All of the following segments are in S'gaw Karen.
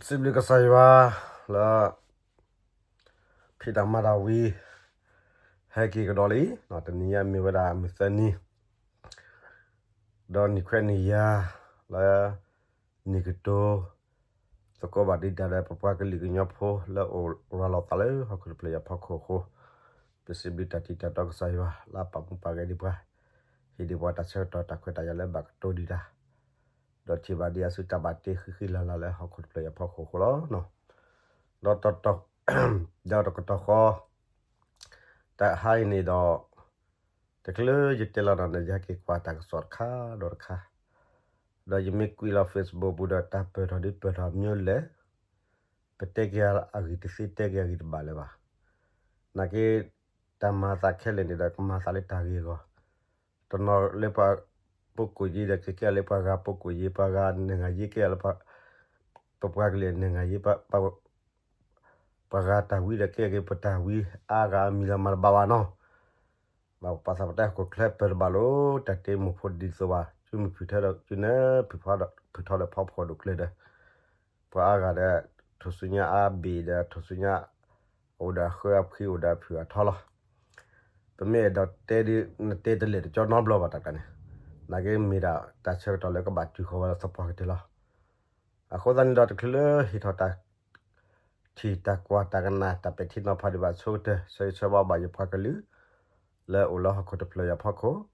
စံးဘျုးကစၢ်ယွၤလၢ ဖံးတၢ်မၤတၢ်ဝံၤ ဟဲက့ၤကဒီးလံ, တနံၤညါမ့ၢ်ဝဲဒၣ်မုၢ်သၢနံၤ ဒီးနံၣ်ခွဲနံၣ်ယၤလၢ နံၣ်ကတိၤ သကိးဘၣ်ဒံးတၢ်ဒီး ပပှၤကလုာ်ကညီဖိလၢအိၣ်ရၤလီၤသးလၢဟီၣ်ခိၣ်တဖျၢၣ်အံၤအဖီခိၣ်အဃိ, ပစံးဘျုးတၢ်ထံၣ်တၢ်တီကစၢ်ယွၤလၢအပာ်မူပာ်ဂဲၤဒံးပှၤ, ဟ့ၣ်ဒံးပှၤတၢ်ဆၢကတီၢ်တၢ်ခွဲးတၢ်ယာ်လၢဘၣ်ကတိၤဒံးတၢ်, ဒီးထံၣ်ဘၣ်ဒံးအစုတၢ်ဘၣ်တ့ဃံဃံလၤလၤလၢဟီၣ်ခိၣ်တဖျၢၣ်အံၤအဖီခိၣ်အဃိလီၤ. ဒီးတကတီၢ်ဃီ တဟါအံၤန့ၣ်ဒီး တချုးယတဲလီၤဒီးန့ၣ် ယဟဲက့ၤကွၢ်တၢ်ကစီၣ်တခါဒီးတခါ, ဒီးယမ့ၢ်ကွံာ်လီၤ Facebook ပူၤဒီး တၢ်ပၢၢ်ထီၣ်ဒ်ပၢၢ်ထီၣ်မ့ၢ်လဲၣ်, ပတဲက့ၤအဂ့ၢ်တသ့ တဲက့ၤအဂ့ၢ်တဘၣ်လၢၤဘၣ်. နာ်က့ တၢ်မၤသးခဲလၢာ်န့ၣ်ဒီး ကမၤသးလၢတၢ်ဂ့ၢ်အဂီၢ်, တနီၤလၢပှၤပိကိၣ်ယ့ဒီး ကကဲလၢပှၤဂၤပိကိၣ်ယ့, ပှၤဂၤနဂၤယ့ကဲလၢ ပပှၤကလုာ်နဂၤယ့, ပှၤဂၤတၢ်ဝံဒီးကဲက့ၤပတၢ်ဝံအါဂၤအမံၤလီၤ မၤတဘၣ်ဘၣ်နီၤ. ဘၣ်ပာ်သးပတဲဟီၣ်ခိၣ်ချၢပၢၢ်တဘၣ်လီၤ, တၢ်တ့မိၢ်ဖိဒ်သိးဘၣ်, ကုမုၢ်ဖုထၢဒီး ကုနၢဖုထီဒီးဖီဖီဒိၣ်ကျၢၤဒီး, ပှၤအါဂၤဒီး ထိၣ်ဆူညါအါဘ့ၣ်ဒီး ထိၣ်ဆူညါ အိၣ်ဒီးအဃၢအဖှံ အိၣ်ဒီးအဖုအထီလီၤ. ပမ့ၢ်အဲၣ်ဒိးတဲဒ် နတဲတလဲၤတကၠီနီတဘျီဘၣ်တၢ်တခါန့ၣ်, နာ်က့မ့ၢ်ဒၣ်တၢ်ဆၢကတီၢ်လၢကဘၣ်တုၤဃီၤဝဲလၢသပှၢ်ကတၢၢ်လီၤ. အဃိသတးန့ၣ်ဒီး တချုးလၢဟ့ၣ်ထီၣ်တၢ်ထံၣ်တၢ်ကွၢ်တၢ်ကနၣ် တၢ်ပဲာ်ထံနီၤဖးဒံးဘၣ်အဆိကတၢၢ် ဆၢဂ့ၤဆၢဝါဘၣ်ယပှၤကလုာ် လၢအိၣ်လၢဟီၣ်ခိၣ်တဖျၢၣ်အံၤအဖီခိၣ်,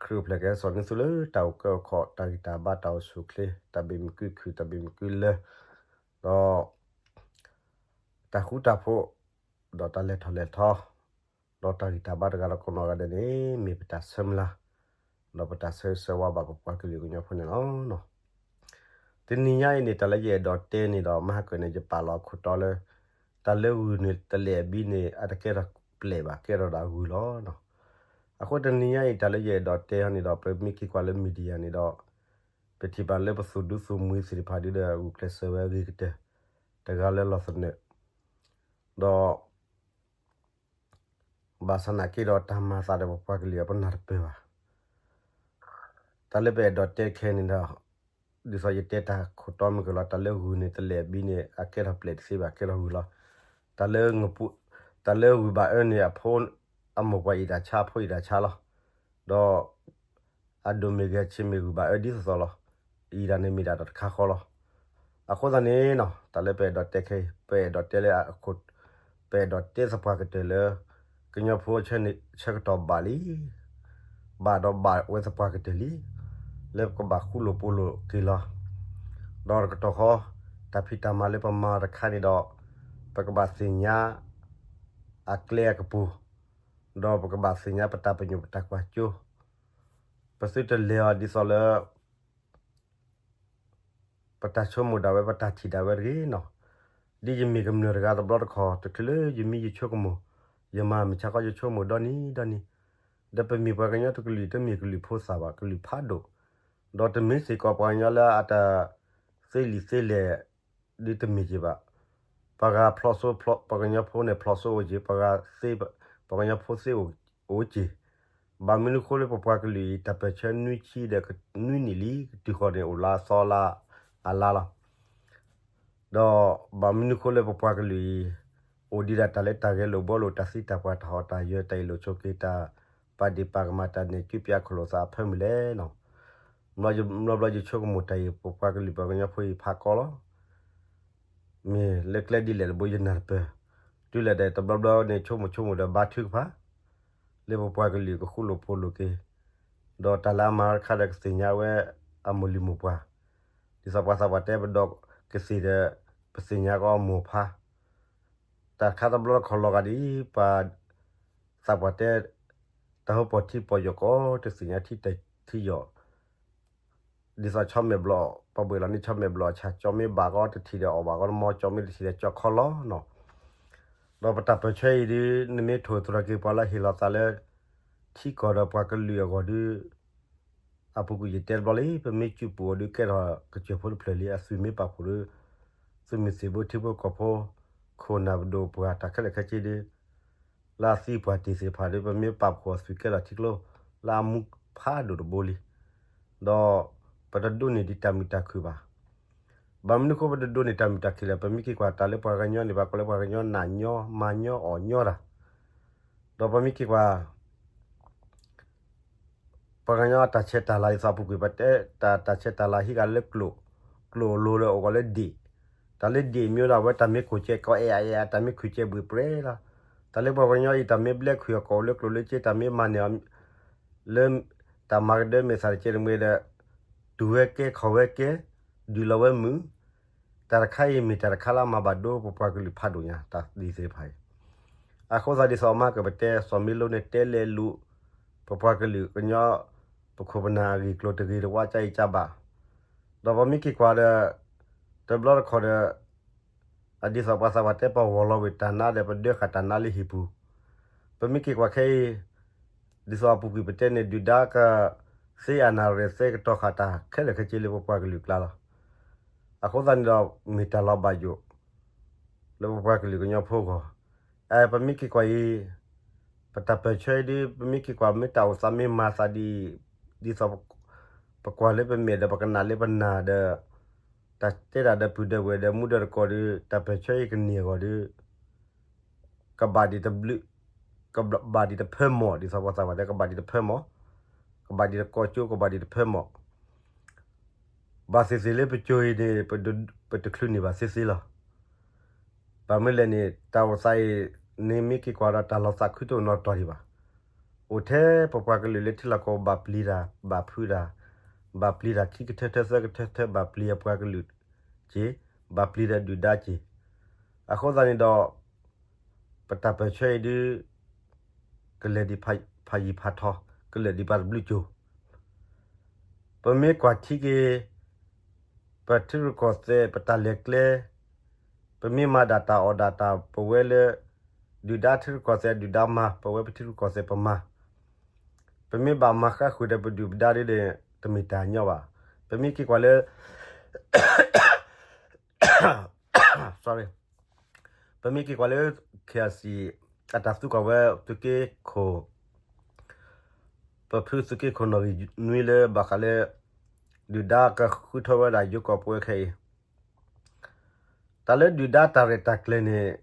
ခရံာ်အိၣ်ဖျဲၣ်ကဟဲစိာ်န့ၢ်သုလၢတၢ်အိၣ်ကၢအိၣ်ခီၣ် တၢ်ဂံၢ်တၢ်ဘါ တၢ်အိၣ်ဆူၣ်အိၣ်ချ့ တၢ်ဘ့ၣ်မုၢ်ကုခုၣ် တၢ်ဘ့ၣ်မုၢ်ကုလၢ ဒီး တၢ်ဃူတၢ်ဖိး ဒီးတၢ်လဲၤထီၣ်လဲၤထီ ဒီးတၢ်ဂံၢ်တၢ်ဘါတဂၤဒီးကိးနီၢ်ဂၤဒဲးန့ၣ် မ့ၢ်ပတၢ်ဆၢမုၢ်လၢ် ဒီးပတၢ်ဆၢဂ့ၤဆၢဝါဘၣ်ပပှၤကလုာ်ကညီဖိန့ၣ်လီၤ. တနံၤညါအံၤန့ၣ် တၢ်လၢယအဲၣ်ဒိးတဲန့ၣ်ဒီး မဟါကၢၣ်န့ၣ် ယပာ်လီၤအခိၣ်တီလၢ တၢ်လၢဂုၢ်န့ၣ်တလဲၣ်အဘံန့ၣ် အတကဲထီၣ်ပျဲၢ်ဘၣ် ကဲထီၣ်ဒၣ်ဂုၢ်လီၤ. အဃိတနံၤညါအံၤ တၢ်လၢယအဲၣ်ဒိးတဲဟီန့ၣ်ဒီး ပမ့ၢ်က့ၤကွၢ်လၢ media န့ၣ်ဒီး ပထံၣ်ဘၣ်လၢပသူၣ်ဒူသးမုာ်သ့ၣ်တဖၣ်ဒ်ဒီး ဂုာ်ကျဲးစၢးဝဲအဂ့ၤကတၢၢ် တဂၤလၢလီၢ်သနၢၣ် ဒီး ဘၣ်ဆၣ်နာ်က့ဒီး တၢ်မၤသးဒီးပပှၤကလုာ်အပနၢ်တပၢၢ်ဘၣ်. တၢ်လၢပအဲၣ်ဒိးတဲခဲအံၤန့ၣ်ဒီး ဒ်သိးယတဲတၢ်ခိၣ်တီမုၢ်ကလီၤ တၢ်လၢဂုၢ်န့ၣ်တလဲၣ်အဘံန့ၣ် အကဲထီၣ်ပျဲၢ်တသ့ဘၣ် ကဲထီၣ်ဂုၢ်လီၤ. တၢ်လၢ တၢ်လၢဂုၢ်ဘၣ်အၢန့ၣ် အဖိ အမိၢ်ပှၢ်အံးတၢ်ဆါ အဖိအံးတၢ်ဆါလီၤ. ဒီး အဒိၣ်မ့ၢ်ဂ့ၤ အဆံးမ့ၢ်ဂ့ၤ ဘၣ်အၢဒ်သိးသိးလီၤ. အံးဒၣ်န့ၣ်မ့ၢ်ဒၣ်တၢ်တခါဃီလီၤ. အဃိသတးန့ၣ်နီၤ တၢ်လၢပအဲၣ်ဒိးတဲခဲအံၤ ပအဲၣ်ဒိးတဲလၢအခိၣ် ပအဲၣ်ဒိးတဲသပှၢ်ကတၢၢ်လၢ ကညီဖိဆၢကတီၢ်ဘၣ်လံ ဘၣ်ဒီးဘၣ်ဝဲသပှၢ်ကတၢၢ်လံ လၢပကဘၣ်ဃူလိာ်ဖိးလိာ်က့ၤလီၤ. ဒီးတကတီၢ်ဃီ တၢ်ဖံးတၢ်မၤလၢပမၤတခါန့ၣ်ဒီး ပကဘၣ်သ့ၣ်ညါ အကျဲအကပူၤ ဒီးပကဘၣ်သ့ၣ်ညါပတၢ်ပညိၣ်ပတၢ်ကွၢ်စိ ပသုတလဲၤအီၤဒ်သိးလၢ ပတၢ်ဆိကမိၣ်ဒၣ်ဝဲ ပတၢ်ထံၣ်ဒၣ်ဝဲတဂ့ၤနီၤ. ဒ်ယမ့ၢ်ကမျၢၢ်တဂၤတဘျီတခီၣ် တချုးလၢယမံယဆိကမိၣ် ယမၤမုၢ်ဆါခီယဆိကမိၣ်ဒီနံၤဒီနံၤ, ဒီးပမ့ၢ်ပှၤကညီတကလုာ် တမ့ၢ်ကလုာ်ဖိသၣ်ဘၣ် ကလုာ်ဖးဒိၣ်, ဒီးတမ့ၢ်စ့ၢ်ကီးပှၤကညီလၢအတၢ်သ့လံာ်သ့လဲၢ် ဒ်တမ့ၢ်က့ၤဘၣ်. ပှၤဂၤဖျီၣ်စိ ပှၤကညီဖိန့ၣ် ဖျီၣ်စိအိၣ်က့ၤ, ပှၤဂၤသ့ ပှၤကညီဖိသ့အိၣ်က့ၤ. ဘၣ်မနုၤဃိလၢပပှၤကလုာ်အံၤ တၢ်ပၢၢ်ဆၢနွံဆံဒီးနွံနံၣ်လံ ကတုၤဃီၤန့ၣ် အိၣ်လၢအသီလၢအလါလီၤ. ဒီးဘၣ်မနုၤဃိလၢပပှၤကလုာ်အံၤ အိၣ်ဒံးဒၣ်တၢ်လၢတၢ်ဂဲၤလိာ်ဘှီလိာ် တၢ်သံတၢ်ပှၢ် တၢ်ဟီၣ်တၢ်ယၢၤ တၢ်အ့ၣ်လိာ်ဆိးက့ တၢ်ပာ်ဒ့ၣ်ပာ်ကမၣ် တၢ်နဲၣ်ကုပျးခိၣ်လိာ်သးအဖၢမုၢ်လဲၣ်နီၤ. ဘျီဘျီယဆိကမိၣ်တၢ်အံၤ ပပှၤကလုာ်ပှၤကညီဖိအံၤဖးကီလီၤ. မ့ၢ်လၢကျဲဒ်လဲၣ်တဘိယနၢ်တပၢၢ်, တုၤလဲၣ်ဒီးတဘျီဘျီန့ၣ် ဆိကမိၣ်ဆိကမိၣ်ဒီးဘါထုကဖၣ် လၢပပှၤကလုာ်ကဃူလိာ်ဖိးလိာ်က့ၤ, ဒီးတၢ်လၢအမၤတခါဒီးကသ့ၣ်ညါဝဲအမိၢ်လံၤမိၢ်ပှၢ်, ဒ်သိးပှၤသးပှၢ်တဲပဒီးကသ့ၣ်ဒီး ပသ့ၣ်ညါကအီၤမိၢ်ဖး, တၢ်တခါတဘျီတခီၣ်လီၤဂာ်ဒ်အံၤ ပှၤသးပှၢ်တဲ တၢ်ဟိပီၢ်ထံပီၢ်ယီၢ်ကီး တသ့ၣ်ညါထံတၢ်ထံယီၢ် ဒ်သိးဆီမဲာ်ဘျီၣ် ပှၤဘှဲးလီၤန့ၢ်ဆီမဲာ်ဘျီၣ်အဆၣ် ကၠီမ့ၢ်ဘၣ်ကီး တထံၣ်ဒီးအီၣ်ဘၣ်ကီးတမီ ကၠီမ့ၢ်တထံၣ်ဒီးကၠီခီလီၤနီၤ. ဒီးပတၢ်ပၢၢ်ဆၢအံၤဒ် နမ့ၢ်ထိၣ်သတြီၤက့ၤပှၤလၢဟ့ၣ်လီၤသးလၢ ထံကီၢ်ဒီးပှၤကလုာ်အဂီၢ်ဒ် အပူၤကွံာ်ယတဲတဘျီလံ ပမ့ၢ်စုပူၤအီၤဒ်ကဲထီၣ်ကစၢၢ်ဖိတဖျၢၣ်လံ အသွံၣ်မ့ၢ်ပာ်ဖှိၣ်ဒီး သုးမုၢ်သံၣ်ဘိထံဖိကီၢ်ဖိ ခိၣ်နၢ်ပဒိၣ်ပှၢ်တၢ်ခဲလၢာ်ခဲဆ့ဒ် လၢအသံပှၢ်တ့ၢ်သ့ၣ်တဖၣ်ဒီး ပမ့ၢ်ပာ်ဖှိၣ်အသွံၣ်ကဲထီၣ်ထံကျိ လၢအမူဖးဒိၣ်တဘိလံ. ဒီးပတဒိးန့ၢ်ဒံးတၢ်မုာ်တၢ်ခုၣ်ဘၣ်. ဘၣ်မနုၤအဃိပတဒိးန့ၢ်တၢ်မုာ်တၢ်ခံးလဲၣ်, ပမ့ၢ်က့ၤကွၢ်တၢ်လၢပှၤကညီန့ၣ် ဘၣ်ကီးလၢပှၤကညီနာ်ညီ မၤညီ အီၣ်ညီတၢ်, ဒီးပမ့ၢ်က့ၤကွၢ် ပှၤကညီတၢ်ဆဲးတၢ်လၤ ဒ်သိးအပူၤကွံာ် ပတဲတၢ်ဆဲးတၢ်လၤဟံးဂၤလၢကျိာ်, ကျိာ်လိၤလၢအဂီၢ်လၢဒ့ၣ်, တၢ်လၢဒ့ၣ်မ့ၢ်ဒၣ်ဝဲ တၢ်မ့ၢ်ကိၢ်ကဲကီးအဲၣ်အအဲၣ် တၢ်မ့ၢ်ခုၣ်ကဲဘှံးပြဲလီၤ. တၢ်လၢပှၤကညီအံၤ တၢ်မ့ၢ်ဘျဲးခုၣ်အီၤကိးလၢကျိာ်လၢစ့ တၢ်မ့ၢ်မၤန့ၢ်အီၤ လၢ တၢ်မၤကဒၢမဲာ်သၣ်တကဲတမှဲဒီး တူၢ်ဝဲကဲ ခီၣ်ဝဲကဲ, ဒုးလီၤဝဲမုာ်, တၢ်တခါအံၤမ့ၢ်တၢ်တခါလၢအမၤဘၣ်ဒိပပှၤကလုာ်ဖးဒိၣ်ညါ တၢ်ဒ်သ့ၣ်တဖၣ်အံၤ, အဃိသတးဒ်သိးအမါကပတဲ စီၤမ့လိန့ၣ်တဲလဲၤလူၤ ပပှၤကလုာ်ကညီ ပခိၣ်ပနၢ်အဂ့ၢ်ကျိၤတဂ့ၤတဝါ ကၢအံၤကၢဘၣ်, ဒီးပမ့ၢ်က့ၤကွၢ်ဒီး တဘျီတခီၣ်ဒီး အဒ်သိးပှၤသးပှၢ်တဲ ပဂီၢ်လီၤဝံၤတၢ်နါဒီး ပဒၢဃာ်တၢ်နါလၢဟံၣ်ပူၤ, ပမ့ၢ်က့ၤကွၢ်ခဲအံၤ ဒ်သိးအပူၤကွံာ်ပတဲန့ၣ် ဒုၣ်ဒါကသ့အနၣ်ရံၣ် သ့ကတီၤဃာ်တၢ်ခဲလၢာ်ခဲဆ့လၢပပှၤကလုာ်အကျါလီၤ. အဃိသတးန့ၣ်ဒီး မ့ၢ်တၢ်လီၤဘၣ်ယိၣ် လၢပပှၤကလုာ်ကညီဖိအဂီၢ်, ပမ့ၢ်က့ၤကွၢ်အံၤ ပတၢ်ပၢၢ်ဆၢအံၤဒ် ပမ့ၢ်က့ၤကွၢ် မ့ၢ်တၢ်အိၣ်သးမ့ၢ်မၤသးဒ် ဒ်သိး ပကွၢ်လၢပမဲာ်ဒီး ပကနၣ်လၢပနၢ်ဒီး တၢ်တဲတၢ်ဒီးပုၢ်ဒီးဝဲၢ်ဒီးမူဒီးတကိးဒီး တၢ်ပၢၢ်ဆၢအံၤကန့ၢ်အဂီၢ်ဒီး ကဘၣ်ဒံးတဘျုး, ကဘၣ်ဒံးတဖၢမီၢ် ဒ်သိးပှၤသးပှၢ်တဲ ကဘၣ်ဒံးတဖၢမီၢ်, ကဘၣ်ဒံးတကိးကၠိ ကဘၣ်ဒံးတဖၢမီၢ်, ဘၣ်သ့ၣ်သ့ၣ်လၢပစိၤအံၤန့ၣ် ပတချုးန့ၢ်ဘၣ်သ့သ့လီၤ. ဘၣ်မနုၤလဲၣ်န့ၣ် တၢ်အိၣ်သးအံၤ နမ့ၢ်က့ၤကွၢ်ဒီးတၢ်လီၤသးခုတအိၣ်နီတတီၤဒံးဘၣ်. အိၣ်ထဲပပှၤကလုာ်လၢထံလီၢ်ကီၢ် ဘၣ်ပျံၤတၢ် ဘၣ်ဖုးတၢ်, ဘၣ်ပျံၤတၢ်ခံကထၢထၢသၢကထၢထၢ ဘၣ်ပျံၤအပှၤကလုာ်က့ၤ, ဘၣ်ပျံၤဒီးဒုၣ်ဒါက့ၤ, အဃိသတးန့ၣ်ဒီး ပတၢ်ပၢၢ်ဆၢအံၤဒ် ကလဲၤဒံးဖးယံၤဖးထီ, ကလဲၤဒံးပှၤတဘျုးကၠိၤ ပမ့ၢ်ကွၢ်ထံက့ၤ ပထံရူၢ်ကီၢ်သဲး ပတၢ်လဲၤကျဲ, ပမ့ၢ်မၤဒၣ်တၢ်အီၣ်ဒၣ်တၢ် ပဝဲလၢ ဒုၣ်ဒါထံရူၢ်ကီၢ်သဲး ဒုၣ်ဒါမၤ ပဝဲပထံရူၢ်ကီၢ်သဲးပမၤ, ပမ့ၢ်ဘၣ်မၤဃါဃုာ်ဒီးပဒုၣ်ပဒါဒ်န့ၣ် တမ့ၢ်တၢ်ညီဘၣ်. ပမ့ၢ်က့ၤကွၢ်လၢ sorry, ပမ့ၢ်က့ၤကွၢ်လၢ ခ့ၣ်အစံၣ် အတၢ်သူကီၢ်ဝဲသုးက့ခိၣ်, ပဖုသုးက့ခိၣ်နီၣ်ဂံၢ်နွံလၢဘၣ်ဃးလၢ ဒုၣ်ဒါကဃုထၢဝဲဒၣ်ယိၤကီၢ်ပဝဲခဲအံၤ, တၢ်လၢဒုၣ်ဒါတၢ်ရဲၣ်တၢ်ကျဲၤန့ၣ်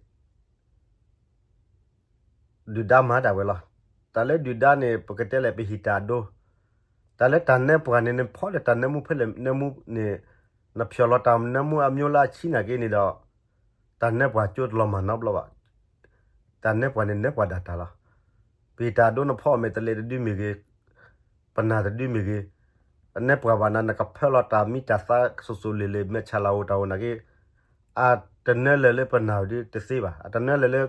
ဒုၣ်ဒါမၤဒၣ်ဝဲလီၤ. တၢ်လၢဒုၣ်ဒါန့ၣ် ပကတဲလဲၣ်ပဟံးတၢ်အဒိ, တၢ်လၢတၢ်နၢပှၤန့ၣ် နဖီၣ်လၢတၢ်နၢမူဖဲလဲၣ်နၢမူန့ၣ်, နဖျီၣ်လီၤတၢ်နၢမူအမျိုးလၢအဆံးနာ်က့န့ၣ်ဒီး တၢ်နၢပှၤကၠိတလီၤမၢ်နီတဘျီဘၣ်. တၢ်နၢပှၤန့ၣ်နၢပှၤဒၣ်တၢ်လီၤ. ပဟံးတၢ်အဒိနဖီၣ်အမဲာ်တလဲးတဒုမ့ၢ်ဂ့ၤ, ပနၢ်တဒုမ့ၢ်ဂ့ၤ, အနၢပှၤဘၣ်နၤ နကဖၢလီၤတၢ်မံတၢ်သါစိၤစိၤလ့ၤလ့ၤ မဲာ်ဆါလၤအိၣ်တၢ်အိၣ်နာ်က့ အတနၢလၢာ်လၢပနၢ်ဒုတသ့ဘၣ်, အတနၢလၢာ်လၢ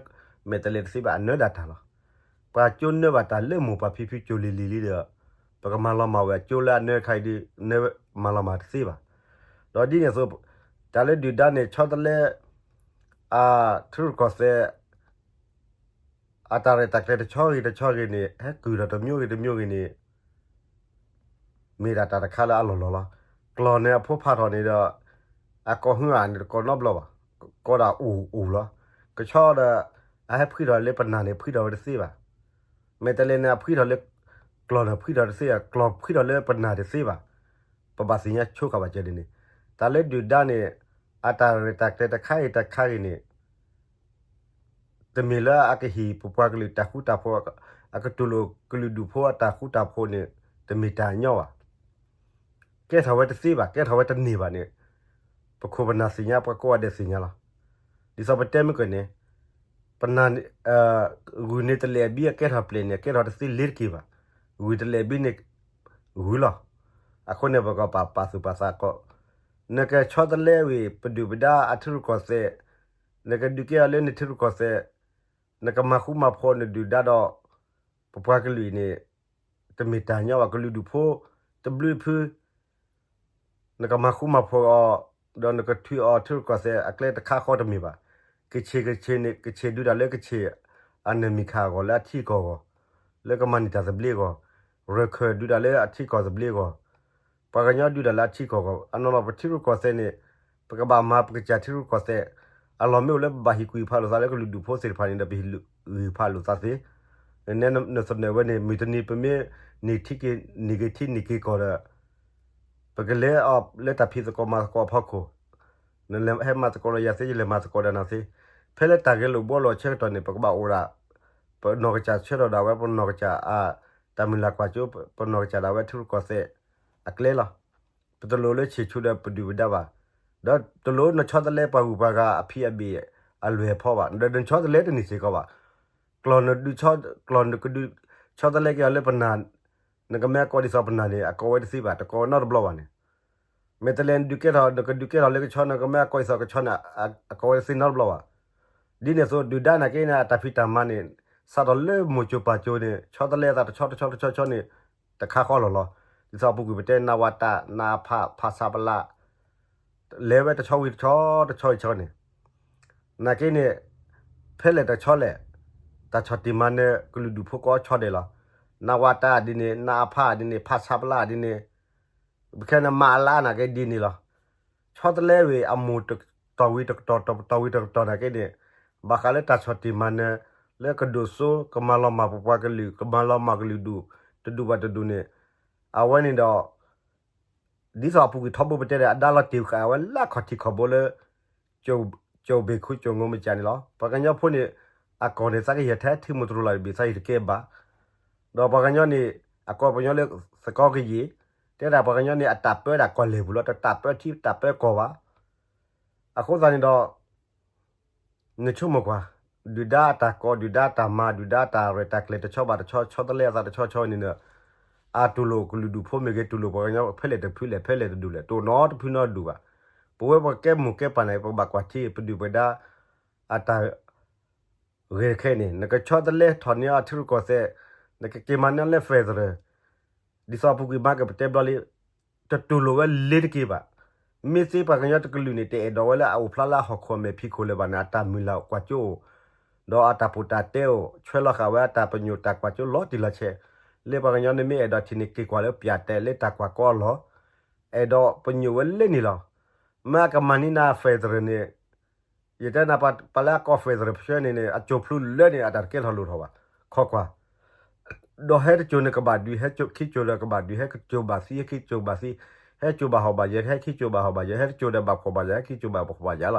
မဲာ်တလဲးတသ့ဘၣ်, အနၢဒၣ်တၢ်လီၤ. ပှၤကၠိနၢဘၣ်တၢ်လၢမိၢ်ပှၢ်ဖံဖုကၠိလံၤလံၤလံဒီး ပကမၤလီၤမၢ်ဝဲအကၠိလၢအနၢတခါအံၤဒု နၢမၤလီၤမၢ်တသ့ဘၣ်. ဒီးဒ်န့ၣ်အသိး တၢ်လၢဒုၣ်ဒါန့ၣ် ဆီတလဲ အထံရူၢ်ကီၢ်သဲး အတၢ်ရဲၣ်တၢ်ကျဲၤတဆီဂ့ၤတဆီဂ့ၤန့ၣ် ဟဲကုၢ်ဒီးတမျိုးဂ့ၤတမျိုးဂ့ၤန့ၣ် မ့ၢ်ဒၣ်တၢ်တခါလၢအလီၢ်လီၢ်လီၤ. ကျီၢ်န့ၣ်အဖိဖးထီၣ်န့ၣ်ဒီး အကိးဟုအန့ၣ်တကိးနီတဘျီဘၣ်, ကိးဒၣ်အိၣ်အိၣ်လီၤ. ကဆီဒီး အဟဲဖှံထီၣ်လၢပနၢ်န့ၣ် ဖှံထီၣ်ဝဲတသ့ဘၣ်. မဲာ်တလဲးန့ၣ် အဖှံထီၣ်လၢ ကျီၢ်န့ၣ်ဖှံထီၣ်တသ့ဘၣ်, ကျီၢ်ဖှံထီၣ်လၢပနၢ်တသ့ဘၣ်. ပဘၣ်သ့ၣ်ညါဆိဃာ်ဘၣ်ကဲန့ၣ်န့ၣ် တၢ်လၢဒုၣ်ဒါန့ၣ် အတၢ်ရဲၣ်တၢ်ကျဲၤတခါအံၤတခါဂ့ၤန့ၣ် တမ့ၢ်လၢအကဟ့ၣ်ပပှၤကလုာ်တၢ်ဃူတၢ်ဖိး, အကတူၢ်လိာ်ကလုာ်ဒူၣ်ဖိအတၢ်ဃူတၢ်ဖိးန့ၣ် တမ့ၢ်တၢ်ညီဘၣ်. ကဲထီၣ်ဝဲတသ့ဘၣ်, ကဲထီၣ်ဝဲတန့ၢ်ဘၣ်န့ၣ် ပခိၣ်ပနၢ်သ့ၣ်ညါ ပှၤကိးဂၤဒဲးသ့ၣ်ညါလီၤ. ဒ်သိးပတဲမ့ၢ်ကန့ၣ် ပနၢ် ဂုၢ်န့ၣ်တလဲၤဘံအကဲထီၣ်ပျဲၢ်န့ၣ် အကဲထီၣ်တသ့လ့ၤတက့ၤဘၣ်. ဂုၢ်တလဲၤဘံန့ၣ် ဂုၢ်လီၤ. အဃိန့ၣ် ပကပာ်ပာ်သူၣ်ပာ်သးကီး, နကဆီတလဲဝံၤ ပဒုၣ်ပဒါအထံရူၢ်ကီၢ်သဲး, နကဒုးကဲအီၤလၢနထံရူၢ်ကီၢ်သဲး, နကမၤဃူမၤဖိးနဒုၣ်ဒါဒီး ပပှၤကလုာ်အံၤန့ၣ် တမ့ၢ်တၢ်ညီဘၣ်. ကလုာ်ဒူၣ်ဖိတဘျုးဖု နကမၤဃူမၤဖိးအီၤ, ဒီးနကထုးအီၤထံရူၢ်ကီၢ်သဲးအကျဲတခါဃီတမ့ၢ်ဘၣ်. ကဆ့ၣ်ကဆ့ၣ်န့ၣ် ကဆ့ၣ်ဒုးတၢ်လၢကဆ့ၣ်အနၢၣ်မံၤခးအဂီၢ် လၢအထံအကီၢ်အဂီၢ်, လၢကမၤန့ၢ်တၢ်သဘျ့အဂီၢ်, ရၢၢ်ခၢၣ်ဒုးတၢ်လၢအထံကီၢ်သဘျ့အဂီၢ်, ပှၤကညီဒုးတၢ်လၢအထံကီၢ်အဂီၢ်, အနီၢ်နီၢ်ပထံရူၢ်ကီၢ်သဲးန့ၣ် ပကဘၣ်မၤပကစၢ်ထံရူၢ်ကီၢ်သဲး, အလီၢ်မ့ၢ်အိၣ်လၢပဘၣ်ဟ့ၣ်ကူၣ်ဖးလိာ်သးလၢကလုာ်ဒူၣ်ဖိသ့ၣ်တဖၣ်န့ၣ်ဒီး ပဟ့ၣ်ကူၣ်ဖးလိာ်သးသ့, နသနၢၣ်ဝဲန့ၣ် မုၢ်တနံၤပမ့ၢ်န့ၢ်ထံက့ၤ န့ၢ်က့ၤထံန့ၢ်က့ၤကီၢ်ဒီး ပကလဲၤအီၤလၢတၢ်ဖံးသကိးမၤသကိးအဖီခိၣ်, နလဲၤဟဲမၤသကိးဒီးယၤသ့ ယလဲၤမၤသကိးဒီးနၤသ့, ဖဲလၢတၢ်ဂဲၤလိာ်ဘှီလိာ်အဆၢကတီၢ်န့ၣ် ပကဘၣ်အိၣ်ဒၣ် ပနီၢ်ကစၢ်ဆၢထီၣ်ဒၣ်ဝဲ ပနီၢ်ကစၢ်အတၢ်မုၢ်လၢ်ကွၢ်စိ, ပနီၢ်ကစၢ်ဒၣ်ဝဲထံရူၢ်ကီၢ်သဲးအကျဲလီၤ. ပတလိၣ်လၢဆံၣ်ဆူဒီးပဒုၣ်ပဒါဘၣ်, ဒီးတလိၣ်နဆီတလဲပှၤဂုၤပှၤဂၤအဖံးအဘ့ၣ်အလွဲၢ်ဖီဘၣ်, ဒီးနဆီတလဲတန့ၢ်စ့ၢ်ကီးဘၣ်. ကျီၢ်နဒုး, ကျီၢ်နကဒုးဆီတလဲက့ၤအီၤလၢပနၢ်, နကမ့ၢ်အကိးဒ်သိးပနၢ်န့ၣ် အကိးဝဲတသ့ဘၣ်, တကိးဝဲနီတဘျီဘၣ်န့ၣ် မ့ၢ်တလဲၤနဒုးကဲထီၣ် နကဒုးကဲထီၣ်လၢကဆီ နကမ့ၢ်အကိးဒ်သိးကဆီန့ၣ် အကိးဝဲတသ့နီတဘျီဘၣ်. ဒ်န့ၣ်အသိး ဒုၣ်ဒါနာ်က့န့ၣ် အတၢ်ဖံးတၢ်မၤန့ၣ် စးထီၣ်လၢမိၢ်စိၤပၢ်စိၤန့ၣ် ဆီတလဲအသးတဆီတဆီတဆီတဆီန့ၣ် တခါဃီလီၤလီၤ. ဒ်သိးအပူၤကွံာ်ပတဲ နဝတ, နအဖ, ဖဆပလ, လဲၤဝဲတဆီဝံၤတဆီ တဆီဝံၤတဆီန့ၣ် နာ်က့န့ၣ် ဖဲလဲၣ်တဆီလဲၣ် တၢ်ဆီၣ်တံၢ်မၤနၢၤကလုာ်ဒူၣ်ဖိကိးဆီဒဲးလီၤ. နဝတဒ်န့ၣ် နအဖဒ်န့ၣ် ဖဆပလဒ်န့ၣ် ပခဲန့ၣ်မၤအလါနာ်က့ဒ်န့ၣ်လီၤ. ဆီတလဲဝံၤအမိၢ်တတီၤဝံၤတကတီၢ် တတီၤဝံၤတကတီၢ်နာ်က့န့ၣ် ဘၣ်ဃးလၢတၢ်ဆီၣ်တံၢ်မၤနၢၤ လၢကဒိၣ်စိ ကမၤလီၤမၢ်ပပှၤကလုာ် ကမၤလီၤမၢ်ကလုာ်ဒူၣ် တဒူၣ်ဘၣ်တဒူၣ်န့ၣ် အဝဲန့ၣ်ဒီး ဒ်သိးအပူၤကွံာ်ထီဘိပတဲဒီး အဒါလီၤတ့ၢ်ဃာ်ဝဲလၢခီၣ်ထံးခီၣ်ဘိလၢ ကၠိၣ်ဘ့ၣ်ခူကၠိၣ်ငိမ့ၢ်ကၠးန့ၣ်လီၤ. ပှၤကညီဖိန့ၣ် အကီၢ်န့ၣ် သးကယဲၢ်ထဲထံမူတြိၤလၢ်တဘ့ၣ် သးယံာ်တကဲဘၣ်. ဒီးပှၤကညီန့ၣ် အကိးပှၤကညီလၢသကိးကယံာ်, တဲဒၣ်ပှၤကညီန့ၣ် အတၢ်ပၢတၢ်ကွၢ်လဲၢ်ပူၤလီၤ, တတၢ်ပၢထံတၢ်ပၢကီၢ်ဘၣ်. အဃိသတးန့ၣ်ဒီး နဆိကမိၣ်ကွၢ်, ဒုၣ်ဒါအတၢ်ကိး ဒုၣ်ဒါအတၢ်မၤ ဒုၣ်ဒါအတၢ်ရဲၣ်တၢ်ကျဲၤတဆီဘၣ်တဆီ ဆီတလဲအသးတဆီဆီန့ၣ်ဒီး အတူၢ်လိာ်ကလုာ်ဒူၣ်ဖိမ့ၢ်ဂ့ၤ တူၢ်လိာ်ပှၤကညီဖဲလဲၣ်တဖုလဲၣ် ဖဲလဲၣ်တဒူၣ်လဲၣ် တအိၣ်နီတဖုနီတဒူၣ်ဘၣ်. ပဝဲပကဲမိၢ်ကဲပၢ်န့ၣ် ပကဘၣ်ကွၢ်ထံ ပဒုၣ်ပဒါအတၢ် ဂ့ၤတခဲအံၤန့ၣ် နကဆီတလဲထီၣ်န့ၢ်အီၤထံရူၢ်ကီၢ်သဲး, နကက့ၤမၤန့ၢ်လၢ federal, ဒ်သိးအပူၤကွံာ်မၤကပတဲဘျီလံ, တတူၢ်လိာ်ဝဲလ့ၤတက့ၤဘၣ်. မ့ၢ်သ့ပှၤကညီတကလုာ်န့ၣ် တအဲၣ်ဒိးဝဲလၢအအိၣ်ဖျါလၢအဟီၣ်ခိၣ်အမဲာ်ဖံးခိၣ်လၢၤဘၣ်န့ၣ် အတၢ်မုၢ်လၢ်ကွၢ်စိအိၣ်, ဒီးအတၢ်ပီးတၢ်တဲအိၣ် ဆွဲလီၤဃာ်ဝဲအတၢ်ပညိၣ်တၢ်ကွၢ်စိလီၤတံၢ်လီၤဆဲး, လၢပှၤကညီန့ၣ်မ့ၢ်အဲၣ်ဒိးထံၣ်န့ၣ် က့ၤကွၢ်လၢပၠးတဲာ်လၢတၢ်ကွၢ်ကီအလီၢ်, အဲၣ်ဒိးပညိၣ်ဝဲလၢန့ၣ်လီၤ. မ့ၢ်အကမၤန့ၢ်နၤ federal န့ၣ် ယတဲနၤပှၤလၢအကိး federal ပဆၢန့ၣ်န့ၣ် အကၠိၤဖျိလၢန့ၣ် အတၢ်တကဲထီၣ်လိၣ်ထီၣ်ဘၣ်, ခိးကွၢ်, ဒီးဟဲတကၠိၤန့ၣ်ကဘၣ်ဒုး ဟဲခံကၠိၤဒီးကဘၣ်ဒုး ဟဲကၠိၤဘၣ်သံ ဟဲခံကၠိၤဘၣ်သံ, ဟဲကၠိၤဘၣ်ဟီၣ်ဘၣ်ယၢၤ ဟဲခံကၠိၤဘၣ်ဟီၣ်ဘၣ်ယၢၤ ဟဲတကၠိၤဒီးဘၣ်ဖှီၣ်ဘၣ်ယာ် ဟဲခံကၠိၤဘၣ်ဖှီၣ်ဘၣ်ယာ်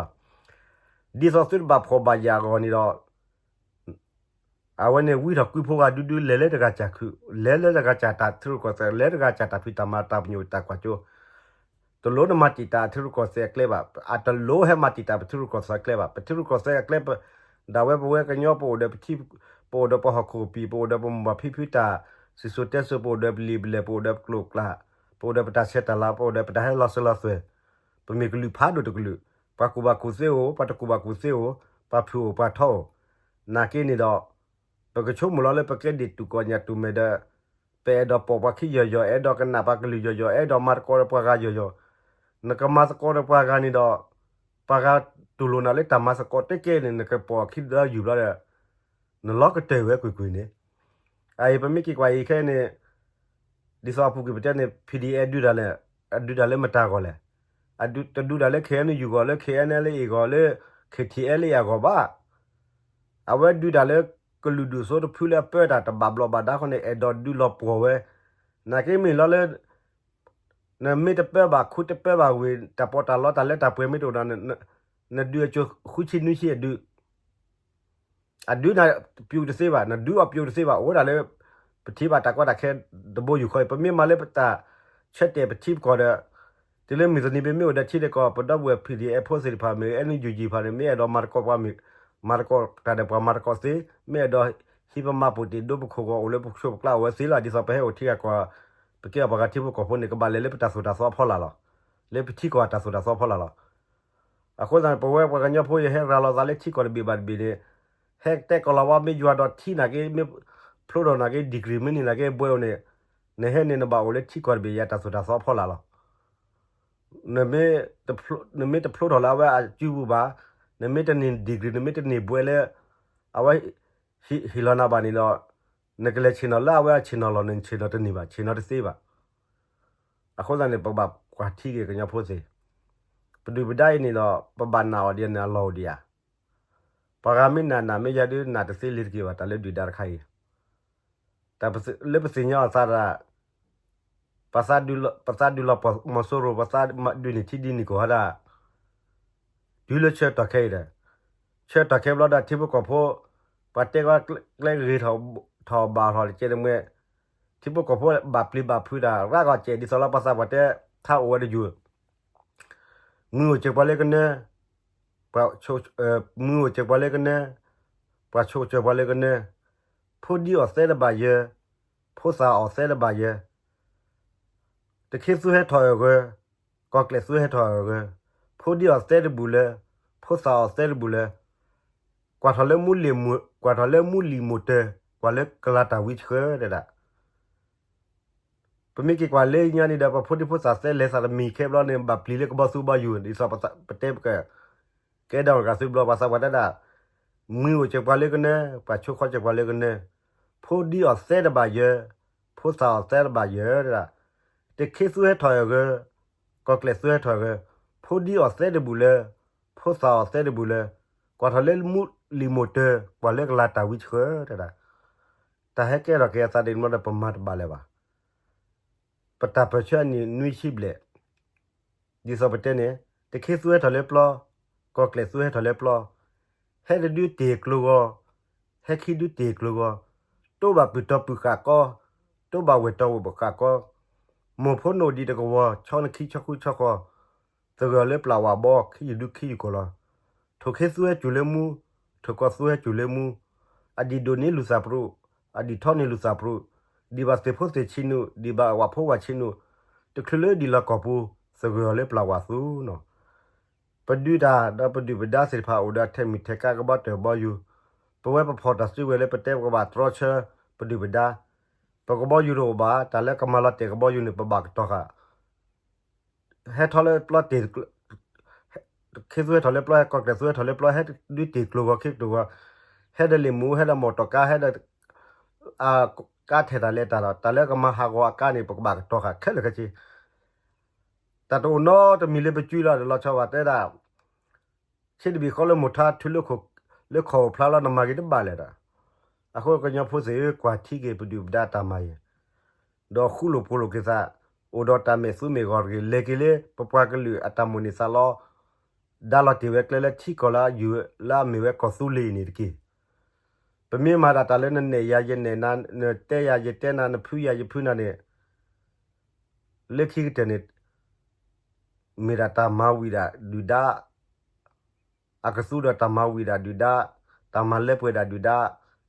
လီၤ. ဒ်သိးသုတဘၣ်ဖှီၣ်ဘၣ်ယာ်အဂီၢ်န့ၣ်ဒီး အဝဲန့ၣ်ဝံထီၣ်ကွံဖိဂၤဒူဒူ လဲၤလၢတဂၤစၢ်ခုး, လဲၤလၢတဂၤစၢ်တၢ်ထံရူၢ်ကီၢ်သဲး လဲၤတဂၤစၢ်တၢ်ဖံးတၢ်မၤတၢ်ပညိၣ်တၢ်ကွၢ်စိ, တလိၣ်နမၤတံာ်တာ်အထံရူၢ်ကီၢ်သဲးအကျဲဘၣ်, အတလိၣ်ဟဲမၤတံာ်တာ်ပထံရူၢ်ကီၢ်သဲးအကျဲဘၣ်, ပထံရူၢ်ကီၢ်သဲးအကျဲ, ဒၣ်ဝဲပဝဲကညီ ပအိၣ်ဒီးပထံ, ပအိၣ်ဒီးပဟီၣ်ခိၣ်ကပံာ်, ပအိၣ်ဒီးပမိၢ်ပၢ်ဖံဖုတၢ်စံၣ်စိၤတဲစိၤ, ပအိၣ်ဒီးပလံာ်ပလဲၢ်, ပအိၣ်ဒီးပကျိာ်ကျၢ်, ပအိၣ်ဒီးပတၢ်ဆဲးတၢ်လၤ, ပအိၣ်ဒီးပတၢ်ဟဲလီၤစၢၤလီၤသွဲၣ်, ပမ့ၢ်ကလုာ်ဖးဒိၣ်တကလုာ်, ပှၤကူၣ်ဘၣ်ကူၣ်သ့အိၣ်, ပှၤတကူၣ်ဘၣ်ကူၣ်သ့အိၣ်, ပှၤဖုၣ်အိၣ်ပှၤထီအိၣ်, နာ်က့န့ၣ်ဒီး ပကဆိကမိၣ်လီၤလၢပကဲဒံးတူၢ်ကီၢ်ညၣ်တူၢ်မဲာ်ဒီး ပအဲၣ်ဒိးပိာ်ပှၤခံယီၤယီၤ, အဲၣ်ဒိးကနၣ်ပှၤကလုာ်ယီၤယီၤ, အဲၣ်ဒိးမၤသကိးဒီးပှၤဂၤယီၤယီၤ, နကမၤသကိးဒီးပှၤဂၤန့၁�်ဒီး ပှၤဂၤတူၢ်လိာ်နၤလၢတၢ်မၤသကိးတက့ၢ်န့ၣ် နကပိာ်ခံဒီးယူၢ်ဘျီဒီး နလီၤကတၢၢ်ဝဲကွ့ၢ်ကွ့ၢ်န့ၣ်, အအံၤပမ့ၢ်က့ၤကွၢ်အံၤခဲအံၤန့ၣ် ဒ်သိးအပူၤကွံာ်ပတဲန့ၣ် ဖံးဒံၣ်အဲၣ် ဒုးတၢ်လဲၣ်, အဒုးတၢ်လၢမတၤအဂီၢ်လဲၣ်, တဒုးတၢ်လၢ ခ့ၣ်အဲၣ်ယူၣ် အဂီၢ်, လၢ ခ့ၣ်အဲၣ်အဲၣ်လ်အ့ၣ် အဂီၢ်, လၢ ခ့ၣ်ထံၣ်အဲၣ်လ်အ့ၣ် အဂီၢ်ဘၣ်. အဝဲဒုးတၢ်လၢကလုာ်ဒူၣ်စိတဖုလၢအပၢတၢ်တဘၣ်ဘျီးဘၣ်ဒါဃီန့ၣ် အဲၣ်ဒိးဒုးလီၤပှီၢ်ဝဲ, နာ်က့မ့ၢ်လီၤလၢ နမ့ၢ်တပၢဘၣ်ခူတပၢဘၣ်ဝ့ၢ် တၢ်ပီးတၢ်လီတၢ်လၢတၢ်ပှဲၤမ့ၢ်တအိၣ်ဒီး နဒုးအကၠိၤဃုဆံနွံဆံအဒုး အဒုးနၤပျိတသ့ဘၣ်, နဒုးအီၤပျိတသ့ဘၣ်, အိၣ်ဝဲဒၣ်လၢ ပထံၣ်ဘၣ်တၢ်ကီတၢ်ခဲတဘိယူၢ်ဃီအံၤ, ပမ့ၢ်မၤလၢပတၢ်ဆၢတဲာ်ပထံပကီၢ်ဒီး တုၤလၢမုၢ်တနံၤပမ့ၢ်အိၣ်ဒီးထံဒီးကီၢ် ပဒီပုၢ်ဝဲၢ် ဖံးဒံၣ်အဲၣ် ဖိသ့ၣ်တဖၣ်မ့ၢ် အဲၣ်ယူၣ်ယံၣ်တဖၣ်န့ၣ် မ့ၢ်အဲၣ်ဒိးမၤသကိးပှၤမ့ၢ် မၤသကိးတၢ်ဒီးပှၤမၤသကိးသ့, မ့ၢ်အဲၣ်ဒိးဟံးပမၤပိာ်တ့ၢ်ဒိပခိၣ်ဂီၢ်အိၣ်လၢပဆိးပကျါအိၣ်ဝဲသ့လီၤ. ဒ်သိးပဟဲအိၣ်ထံဂၤကီၢ် ပကဲအီၤပှၤဂၤထံဖိကီၢ်ဖိန့ၣ် ကဘၣ်လဲၤလၢပတၢ်သိၣ်တၢ်သီအဖီလာ်လီၤ. လၢပထံကီၢ်အတၢ်သိၣ်တၢ်သီအဖီလာ်လီၤ. အဃိသတးန့ၣ် ပဝဲပှၤကညီဖိ ယဟဲရၤလီၤသးလၢထံကီၢ်တဘ့ၣ်ဘၣ်တဘ့ၣ်န့ၣ် ဟဲတဲကီၢ်လီၤဝါ မ့ၢ်ယွၤဒီးထံနာ်က့ မ့ၢ်ဖျိထီၣ်နာ်က့ degree မ့ၢ်န့ၢ်နာ်က့ ဘွဲအိၣ်န့ၣ် နဟဲန့ၣ် နဘၣ်အိၣ်လၢထံကီၢ်တဘ့ၣ်အံၤ တၢ်သိၣ်တၢ်သီအဖီလာ်လီၤ. နမ့ၢ်တဖျိထီၣ်လၢအဝဲအစုပူၤဘၣ်, နမ့ၢ်တန့ၢ် degree နမ့ၢ်တန့ၢ်ဘွဲလၢ အဝဲဟ့ၣ်လီၤနၤဘၣ်န့ၣ်ဒီး နကလဲၤဆ့ၣ်နီၤလၢအဝဲအဆ့ၣ်နီၤလီၤ နဆ့ၣ်နီၤတန့ၢ်ဘၣ်, ဆ့ၣ်နီၤတသ့ဘၣ်. အဃိသတးန့ၣ် ပဘၣ်ကွၢ်ထံက့ၤကညီဖိသ့ၣ်, ပဒုၣ်ပဒါအံၤန့ၣ်ဒီး ပဘၣ်နာ်အီၤဒ်န့ၣ် အလီၢ်အိၣ်ဒံးဧါ. ပှၤဂၤမ့ၢ်နာ်နာ် မ့ၢ်ယၤဒုး နာ်တသ့လ့ၤတက့ၤဘၣ် တၢ်လၢဒုၣ်ဒါတခါအံၤ, တၢ်လၢပသ့ၣ်ညါအသးဒၣ် ပသးဒုးလီၤပှီၢ်မီၤစိရိၤ ပသးဒုးန့ၢ်ထံဒုးန့ၢ်ကီၢ်ဟီဒၣ် တုၤလၢဆၢကတီၢ်ခဲအံၤဒီး ဆၢကတီၢ်ခဲဘျီဒီး ထံဖိကီၢ်ဖိ ပှၤတဲကီးကျဲဂ့ၤထီၣ်ဘၣ်ထီၣ်တကဲးတမှဲ, ထံဖိကီၢ်ဖိဘၣ်ပျံၤဘၣ်ဖုးတၢ် ရးဂီၤစဲး ဒ်သိးလၢပှၤသးပှၢ်တဲ ထါအိၣ်ဝဲတယုၢ် မုၢ်အိၣ်စၢၤပှၤလၢကနၢ, မုၢ်အိၣ်စၢၤပှၤလၢကနၢ, ပှၤဆိးကစၢၤပှၤလၢကနၢ, ဖိဒံအီၣ်သဲတဘၣ်ယၢ, ဖိသၣ်အီၣ်သဲတဘၣ်ယၢ, တခ့သူဟဲထီၣ်အဂၢၢ်, ကီၢ်ကျဲးသူဟဲထီၣ်အဂၢၢ်, ဖိဒံအီၣ်သဲတဘူၣ်လၢ, ဖိသၣ်အီၣ်သဲတဘူၣ်လၢ, ကွၢ်ထီၣ်လၢမူလံၤမူ, ကွၢ်ထီၣ်လၢမူလံၤမိၢ်တၢၢ်, ကွၢ်လၢကလၤတၢ်ဝံဆှၢတဲဒၣ် ပမ့ၢ်က့ၤကွၢ်လၢညါန့ၣ်ဒီး ပဖိဒံဖိသၣ်သဲလဲၤသးတမံၤခဲဘျီန့ၣ် ဘၣ်ပျံၤလၢကဘီသူဘီယူၤ ဒ်သိးပတဲပက ကဲဒၣ်တဂၤသုဘျီ ပှၤသးပှၢ်တဲဒၣ်, မုၢ်အိၣ်စၢၤပှၤလၢကနၢ, ပှၤဆိးခီစၢၤပှၤလၢကနၢ, ဖိဒံအီၣ်သဲတဘၣ်ယၢ, ဖိသၣ်အီၣ်သဲတဘၣ်ယၢတဲဒၣ်, တခ့သူဟဲထီၣ်အဂၢၢ်, ကီၢ်ကျဲးသူဟဲထီၣ်အဂၢၢ်, ဖိဒံအီၣ်သဲတဘူၣ်လၢ, ဖိသၣ်အီၣ်သဲတဘူၣ်လၢ, ကွၢ်ထီၣ်လၢမူလံၤမိၢ်တၢၢ် ကွၢ်လၢကလၤတၢ်ဝံဆှၢတဲဒၣ်, တၢ်ဟဲကဲထီၣ်က့ၤအသးဒ်န့ၣ်ဘျီဒီး ပမၤတဘၣ်လၢၤဘၣ်. ပတၢ်ပၢၢ်ဆၢအနံၣ်နွံဆံဘျဲၣ်, ဒ်သိးပတဲန့ၣ်, တခ့သူဟဲထီၣ်လၢပျီ, ကီၢ်ကျဲးသူဟဲထီၣ်လၢပျီ, ဟဲတဒုတ့ၢ်ကျိဂီၤ, ဟဲခံဒုတ့ၢ်ကျိဂီၤ, တိဘၣ်ပုၢ်တီပုၢ်ဃာ်ကီ, တိဘၣ်ဝဲၢ်တီဝဲၢ်ဃာ်ကီ, မိၢ်ဖိနအိၣ်ဒံးတကဝီၤ ဆီနခံဆီဃုဆီဃီၤ, သဂၢၢ်လၢပျၢ်ဝးဘီ ခံယဒုခံယကိာ်လီၤ. ထိၣ်ခ့သူဟဲစူၤလၢမူ, ထိၣ်ကီၢ်သူဟဲစူၤလၢမူ, အဒံၣ်ဒိၣ်န့ၢ်လူၤသးပရူး, အဒံၣ်ထီန့ၢ်လူၤသးပရူး, ဒံၣ်ဘၣ်သ့ၣ်ဖိသ့ၣ်ဆံနုာ်, ဒံၣ်ဘၣ်ဝးဖိဝးဆံနုာ်, တချုးလၢဒံၣ်လီၤကီၢ်ပူၤ, သဂၢၢ်အီၤလၢပျၢ်ဝးသူနီၤ. ပဒုးတၢ်ဒီးပဒုၣ်ပဒါသ့ၣ်တဖၣ်အိၣ်ဒီးထဲမုၢ်ထဲကါကဘီတၢၢ်ဘီယူၤ, ပဝဲပဖီၣ်တၢ်စုကဝဲၤလၢပတဲပကဘၣ်တြီဆၢပဒုၣ်ပဒါ, ပကဘီယူၤတအိၣ်ဘၣ်, တၢ်လၢကမၤလီၤတဲာ်ကဘီယူၤန့ၣ် ပဘၣ်ကတီၤဃာ် ဟဲထီၣ်လၢပျီတ့ၢ်, ခ့သူဟဲထီၣ်လၢပျီ, ဟဲကီၢ်ကျဲးသူဟဲထီၣ်လၢပျီ, ဟဲဒုးတ့ၢ်ကျိဂီၤခ့ကျိဂီၤ, ဟဲဒီးလ့ၣ်မူ, ဟဲဒီးမီၣ်တီၢ်ကါ, ဟဲဒီး ကါထဲးတၢ်လဲၤတၢ်ဒီး တၢ်လၢကမၤဟးဂီၤအကါန့ၣ် ပကဘၣ်ကတီၤဃာ်ခဲလၢာ်ခဲဆ့. တၢ်တအိၣ်နီတမံၤလၢပစုလီၤဒီး လီၤဆီဘၣ်တဲဒၣ် ဆ့တဘ့ၣ်ဃီလၢမိၢ်ထါထုလၢခိၣ်, လၢခီၣ်အိၣ်ဖျါလီၤ နမၤဂ့ၤတဘၣ်လဲၣ်ဒီး, အဃိကညီဖိသ့ၣ်ဧၢ, ကွၢ်ထံက့ၤပဒုၣ်ပဒါတၢ်မၤအံၤ, ဒီးဃူလိာ်ဖိးလိာ်က့ၤသး, အိၣ်ဒီးတၢ်မဲာ်သူမဲာ်ဂီၤတဂ့ၤ, လဲၤက့ၤလၢပပှၤကလုာ်အတၢ်မိၣ်န့ၢ်သးလီ, ဒါလီၤတ့ၢ်ဝဲကျဲလၢထံကီၢ်လၢအယုၢ်လၢအမ့ၢ်ဝဲကီၢ်သူလ့ၤအံၤန့ၣ်တက့ၢ်. ပမ့ၢ်မၤဒၣ်တၢ်လၢနနဲၣ်ယၤယနဲၣ်နၤ, နတဲယၤယတဲနၤ, နဖုယၤယဖုနၤန့ၣ် လၢခံကတၢၢ်န့ၣ် မ့ၢ်ဒၣ်တၢ်မၤဝံၤဒၣ်ဒုၣ်ဒါ အကသူဒီးတၢ်မၤဝံၤဒၣ်ဒုၣ်ဒါ, တၢ်မၤလၢပှဲၤဒၣ်ဒုၣ်ဒါ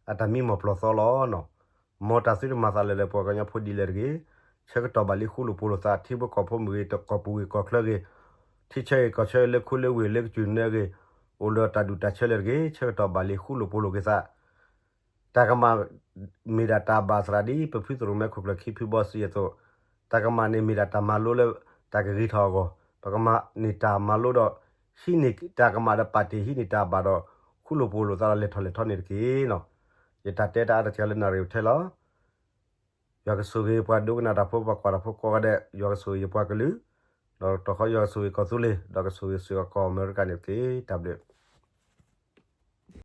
အတၢ်မံမီၢ်ပျီၢ်သီလီၤ. မ်တၢ်သုတမၤသးလၢၤလၢပှၤကညီဖိဒ်လဲၣ်တဂ့ၤ, ဆၢကတီၢ်ဘၣ်လံဃူလိာ်ဖိးလိာ်သး, ထံဖိကီၢ်ဖိမ့ၢ်ဂ့ၤ, တကီၢ်ပူၤဂ့ၤကီၢ်ချၢဂ့ၤ, ထံဆၢဂ့ၤကီၢ်ဆၢဂ့ၤလၢခိလၢဝ့ၢ်လၢကစၢၢ်နၢဂ့ၤ, အိၣ်ဒီးတၢ်ဒူၣ်တၢ်ဆၢလၢၤတဂ့ၤ, ဆၢကတီၢ်ဘၣ်လံဃူလိာ်ဖိးလိာ်က့ၤသး တၢ်ကမၣ် မ့ၢ်ဒၣ်တၢ်ဘၣ်သရၣ်ဒ် ပဖုသရိၣ်မဲခိၣ်ကျၢၢ်ခံဖုဘီစံးအသိး, တၢ်ကမၣ်န့ၣ်မ့ၢ်ဒၣ်တၢ်မၤလိလၢ တၢ်ကဂ့ၤထီၣ်အဂီၢ်, ပကမၤန့ၢ်တၢ်မၤလိဒီး ဟံးန့ၢ်တၢ်ကမၣ်ဒီးပာ်တ့ၢ်ဟံးန့ၢ်တၢ်ဘၣ်ဒီး ဃူလိာ်ဖိးလိာ်သးဒီးလဲၤထီၣ်လဲၤထီန့ၣ်တက့ၢ်နီၤ. ယတၢ်တဲတၢ်အါတက့ၢ်လၢနၣ်ရံၣ်အိၣ်ထဲလီၤ. ယွၤကဆိၣ်ဂ့ၤပှၤဒိကနၣ်တၢ်ဖိ ပှၤကွၢ်တၢ်ဖိကိးဂၤဒဲး, ယွၤကဆိၣ်ဂ့ၤယပှၤကလုာ်, ဒီးတခီယွၤကဆိၣ်ဂ့ၤကီၢ်သူလ့ၤ, ဒီးကဆိၣ်ဂ့ၤစ့ၢ်ကီးကီၢ်အမဲရကၤန့ၣ်တက့ၢ်. တၢ်ဘျုး